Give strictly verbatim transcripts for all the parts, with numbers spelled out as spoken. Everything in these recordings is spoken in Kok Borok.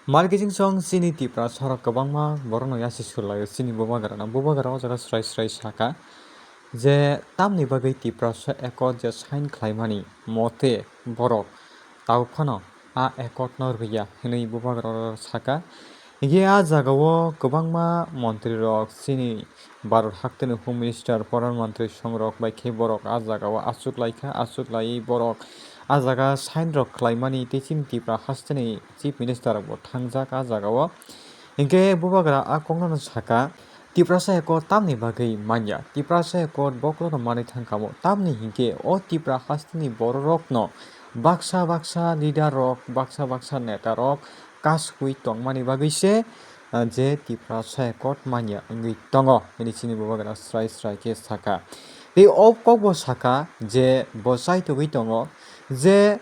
Malkising song chini Tiprasa rok kwbangma borokno yasi sulaio chini bubagrano. Bubagra o jaga srai srai saka je tamni bagwi Tiprasa Accord je sign khlaimani mote borok tabuk phano a accord no rwya hinwi bubagra rok saka. Hinkhe a jagao kwbangma montri rok chini Bharat hakteni Home Minister, Pradhan Mantri songrok bai khe borok a jagao achuk lai kha, achuk laiwi borok a jaga sign rok khlaimani tei chini Tripura hasteni Chief Minister rok bo thangjak a jagao. Hinkhe bubagra a kokno saka, Tiprasa Accord tamni bagwi manya, Tiprasa Accord bokhorono manwi thangkha mo, tamni hinkhe o Tripura hasteni bororokno baksa baksa leader rok, baksa baksa neta rok kasui tongmani bagwi se, ah, je Tiprasa Accord manya wngwi tongo, hwnwi chini bubagra srai srai khe saka. Tei o kokbo saka je bo chaitugwi tongo je,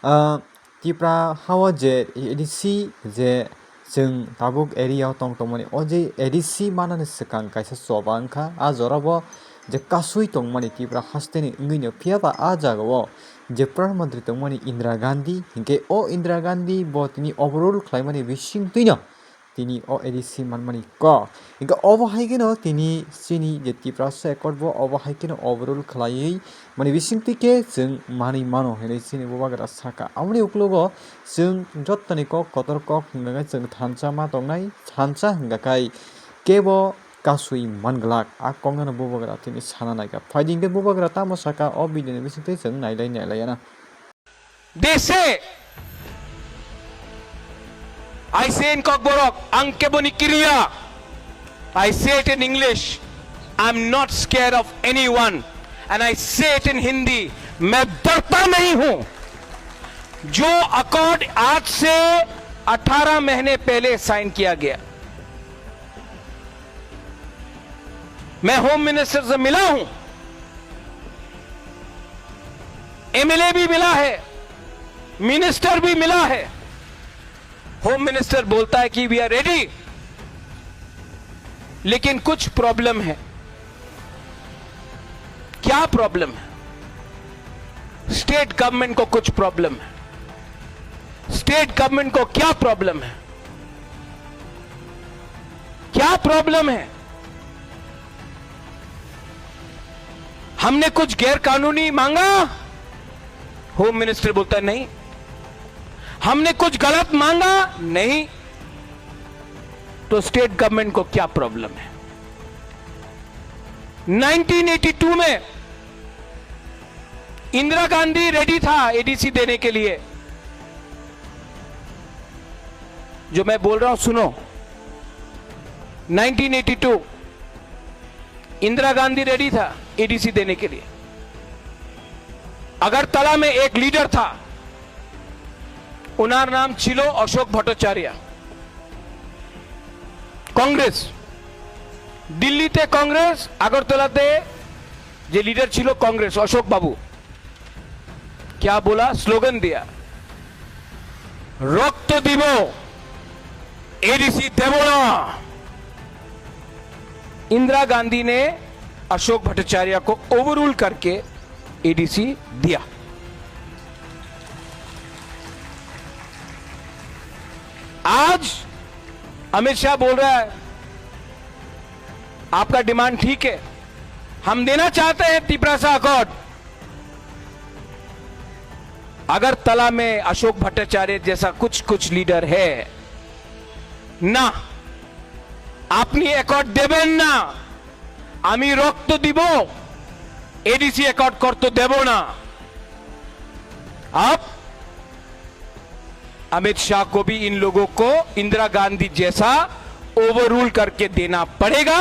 ah, Tipra hao je A D C je chwng tabuk area o tong tongmani, o je A D C manani swkang kaisa choba wngkha, a jorabo je kasui tongmani Tipra hasteni wngwino, phiyaba a jagao je Pradhan Mantri tongmani Indira Gandhi, hinkhe o Indira Gandhi bo tini overrule khlaimani bisingtwino tini o A D C manmani kok. Hinkhe obo hai kheno tini chini je Tiprasa Accord bo obo hai kheno overrule khlaiwi mani bisingtwi khe chwng manwi mano hinwi chini bubagra saka. Aboni uklogo chwng jottoni kok kotor kok hwnkha khe chwng thansa ma tongnai, thansa hwnkha khe kebo kasui manglak, a kokno bubagra tini sana naikha. Phaidi hinkhe bubagra tamo saka o video ni bisingtwi chwng nailai nailaiya na. They say, I say in Kokborok, ang keboni kiriya. I say it in English, I'm not scared of anyone. And I say it in Hindi, मैं डरता नहीं हूं। जो अकॉर्ड आज से अठारह महीने पहले साइन किया गया, मैं होम मिनिस्टर से मिला हूं, एमएलए भी मिला है, मिनिस्टर भी मिला है। होम मिनिस्टर बोलता है कि वी आर रेडी, लेकिन कुछ प्रॉब्लम है। क्या प्रॉब्लम है? स्टेट गवर्नमेंट को कुछ प्रॉब्लम है। स्टेट गवर्नमेंट को क्या प्रॉब्लम है? क्या प्रॉब्लम है? हमने कुछ गैर कानूनी मांगा? होम मिनिस्टर बोलता है, नहीं। हमने कुछ गलत मांगा? नहीं। तो स्टेट गवर्नमेंट को क्या प्रॉब्लम है? नाइनटीन एटी टू में इंदिरा गांधी रेडी था एडीसी देने के लिए। जो मैं बोल रहा हूं, सुनो। Nineteen eighty two, Indira Gandhi ready था एडीसी देने के लिए। আগরতলা মে এক লিডার থা, ওনার নাম ছিল অশোক ভট্টাচার্য। কংগ্রেস, দিল্লিতে কংগ্রেস, আগরতলাতে যে লিডার ছিল কংগ্রেস, অশোক বাবু, क्या बोला, स्लोगन दिया, রক্ত দিব, एडीसी দেব না। इंदिरा गांधी ने अशोक भट्टाचार्य को ओवररूल करके एडीसी दिया। आज अमित शाह बोल रहा है, आपका डिमांड ठीक है, हम देना चाहते हैं तिपरासा अकॉर्ड। আগরতলা মে অশোক ভট্টাচার্য জেসা কুছ কুছ লিডার হে না, আপনি অ্যাকর্ড দেবেন না, আমি রক্ত দিব, এডিসি অ্যাকর্ড করতে দেব না। अब अमित शाह को भी इन लोगों को इंदिरा गांधी जैसा ओवररूल करके देना पड़ेगा।